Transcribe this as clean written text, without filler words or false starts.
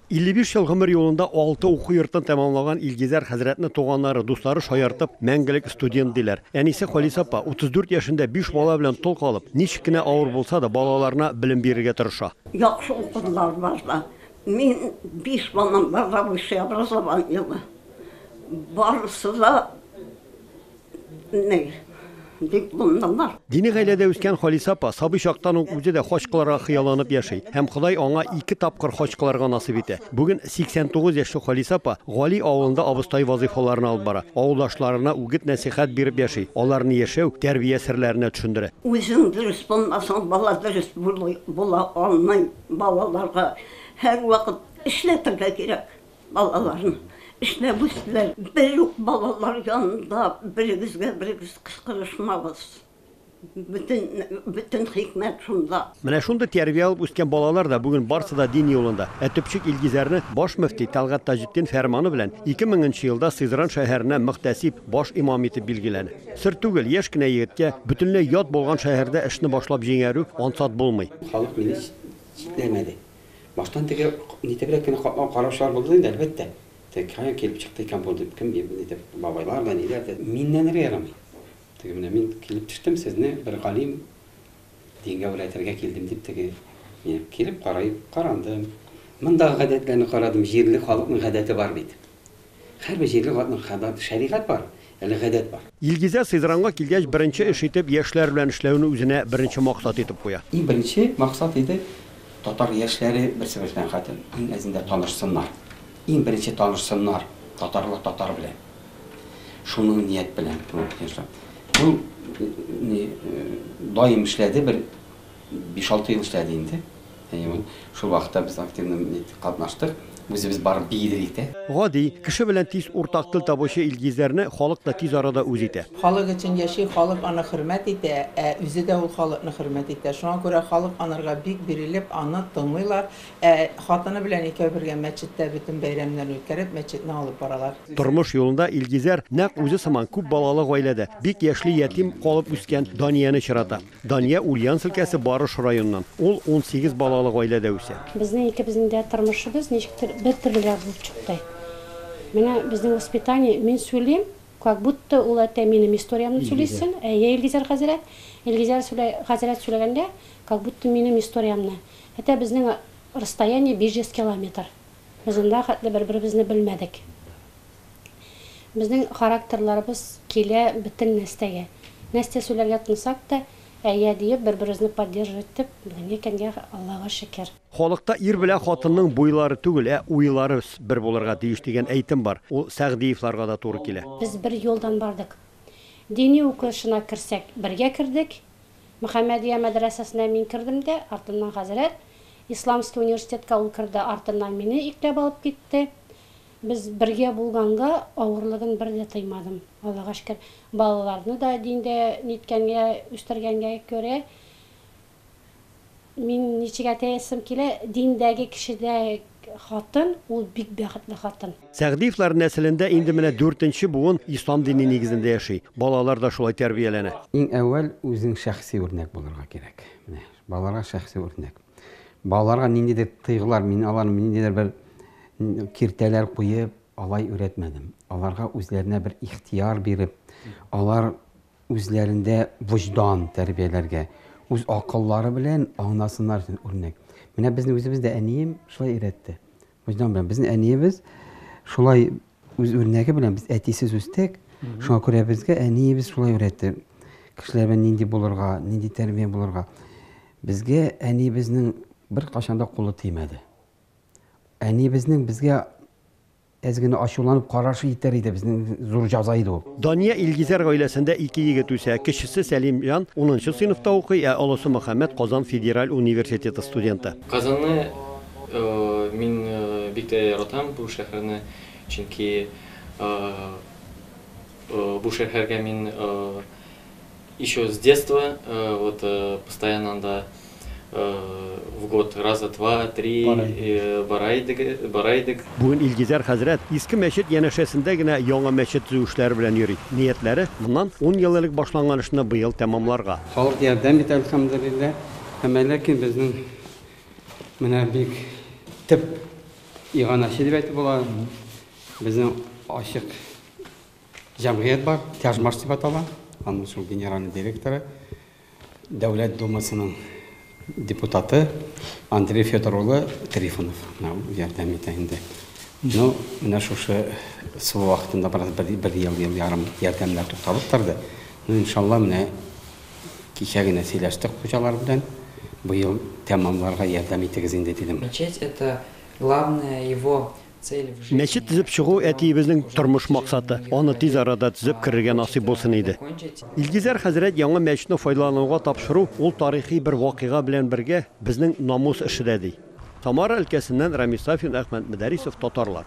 55 ел гомер юлында 6 уку йортын тәмамлаган Илгизәр хәзрәтне туганнары, дуслары шаяртып, мәңгелек студент диләр. Әнисе Халиса апа 34 яшендә 5 бала белән тол калып, ничек кенә авыр булса да, балаларына белем бирергә тырыша. Яхшы укыдылар бар да. Мин 5 балам бар да высшее образованиелы. Барысы да ни, дипломлылар. Дини гаиләдә үскән Халиса апа сабый чактан ук үзе дә хаҗ кылырга хыялланып яши. Һәм Ходай аңа 2 тапкыр хаҗ кылырга насыйп итә. Бүген 89 яшьлек Халиса апа Гали авылында абыстай вазыйфаларын алып бара. Авылдашларына үгет-нәсыйхәт биреп яши. Аларны яшәү, тәрбия серләренә төшендерә. Үзең дөрес булмасаң, бала дөрес була алмый. Балаларга һәрвакыт эшләтергә кирәк балаларны. Эшләп үстеләр. Бер үк балалар янында берегезгә берегез кычкырышмагыз. Бөтен хикмәт шунда. Менә шундый тәрбия алып үскән балалар да бүген барсы да дин юлында. Ә төпчек Илгизәрне баш мөфти Тәлгать Таҗетдин фәрманы белән 2000 елда Сызран шәһәренә мөхтәсиб, баш имам итеп билгеләнә. Сер түгел, яшь кенә егеткә бөтенләй ят булган шәһәрдә эшне башлап җиңәрү ансат булмый. Халык мине читләмәде. Баштан теге нитебрәк кенә караучылар булды инде, әлбәттә. Теге каян килеп чыкты икән бу дип, кем нитеп, бабайлар да, ниләр дә. Миннәнергә ярамый. Теге менә мин килеп төштем, сезне бер галим дингә өйрәтергә килдем дип теге мин килеп карай, карандым. Мондагы гадәтләрне карадым, җирле халыкның гадәте бар бит. Һәрбер җирле халыкның гадәт, шәригать бар, әле гадәт бар. Илгизә Сызранга килгәч, беренче эш итеп яшьләр белән эшләүне үзенә беренче максат итеп куя. Иң беренче максат иде татар яшьләре берсе-берсе белән хәтта иң әзендә танышсыннар. Иң беренче танышсыннар татарлар татар белән. Шуның ният белән бу даим эшләде, бер 5-6 ел эшләде инде. Шул вакытта без активно катнаштык. Үзебез барып биедек тә. Гади, кеше белән тиз уртак тел табучы Илгизәрне халык та тиз арада үз итә. Халык өчен яши, халык аны хөрмәт итә, ә үзе дә ул халыкны хөрмәт итә. Шуңа күрә халык анарга бик бирелеп, аны тыңлыйлар. Ә хатыны белән икәү бергә мәчеттә бөтен бәйрәмнәрне үткәреп, мәчетне алып баралар. Тормыш юлында Илгизәр нәкъ үзе сыман күп балалы гаиләдә бик яшьли ятим калып үскән Данияне очрата. Дания Ульяновск өлкәсе Барыш районыннан. Ул 18 балалы гаиләдә үсә. Безнең икебезнең дә тормышыбыз ничектер бер төрлерәк булып чыкты. Менә безнең воспитание, мин сөйлим, как будто ул әтә минем историямне сөйлисен, әйе, Илгизәр хәзрәт. Илгизәр хәзрәт сөйләгәндә, как будто минем историямне. Әтә безнең расстояние 500 километр. Без анда хәтле бер-беребезне белмәдек. Безнең характерларыбыз килә бөтен нәрсәгә. Нәрсә сөйләргә тотынсак та, әйе диеп бер-беребезне поддерживать итеп, бүгенге көнгә Аллага шөкер. Халыкта ир белән хатынның буйлары түгел, ә уйлары бер булырга тиеш дигән әйтем бар. Ул Сәгъдиевларга да туры килә. Без бер юлдан бардык. Дини укышына керсәк, бергә кердек. Мөхәммәдия мәдрәсәсенә мин кердем дә, артыннан хәзрәт Исламский университетка ул керде, артыннан мине икләп алып китте. Без бергә булганга авырлыгын бер дә тоймадым. Аллага шөкер, балаларны да диндә ниткәнгә, үстергәнгә күрә мин ничек әйтәсем килә, диндәге кешедә хатын, ул бик бәхетле хатын. Сәгъдиевлар нәселендә инде менә 4нче буын ислам дине нигезендә яши. Балалар да шулай тәрбияләнә. Иң әүвәл үзең шәхси үрнәк булырга кирәк. Менә балаларга шәхси үрнәк. Балаларга ниндидер тыйгылар, мин аларны ниндидер бер киртәләр куеп алай өйрәтмәдем. Аларга үзләренә бер ихтияр биреп, алар үзләрендә вөҗдан тәрбияләргә, үз акыллары белән аңласыннар өчен үрнәк. Менә безне үзебез дә әнием шулай өйрәтте. Вөҗдан белән. Безнең әниебез шулай үз үрнәге белән, без әтисез үстек. Шуңа күрә безгә әниебез шулай өйрәтте. Кешеләр белән нинди булырга, нинди тәрбия булырга. Безгә әниебезнең бер кашан да кулы тимәде. Әниебезнең безгә әз генә ачуланып карашы итәр иде, безнең зур җаза иде ул. Дания Илгизәр гаиләсендә 2 егет үсә. Кечесе Сәлимҗан 10нчы сыйныфта укый, ә олысы Мөхәммәд Казан федераль университеты студенты. Казанны мин бик тә яратам бу шәһәрне, чөнки бу шәһәргә мин еще с детства вот постоянно анда в год раза два-три бара идек. Бүген Илгизәр хәзрәт иске мәчет янәшәсендә генә яңа мәчет төзү эшләре белән йөри. Ниятләре моннан 10 ел элек башланган эшне быел тәмамларга. Халык ярдәм итә, әлхәмдүлилләһ. Әмма ләкин безнең менә бик төп Иганәче дип әйтеп була. Безнең ачык җәмгыять бар, Тяжмаш дип атала. Аның шул генеральный директоры, Дәүләт Думасының депутаты Андрей Федор улы Трифонов менә ул ярдәм итә инде. Ну, менә шушы СВО вакытында бераз бер, бер ел, ел ярым ярдәмнәр тукталып торды. Ну, иншалла, менә кичә генә сөйләштек хуҗалар белән. Быел тәмамларга ярдәм итегез инде, дидем. Мечеть это главная его цель в жизни. Мәчет төзеп чыгу әтиебезнең тормыш максаты. Аны тиз арада төзеп керергә насыйп булсын иде. Илгизәр хәзрәт яңа мәчетне файдалануга тапшыру ул тарихи бер вакыйга белән бергә безнең намус эше дә ди. Самара өлкәсеннән Рамис Сафин, Әхмәт Мөдәрисов, Татарлар.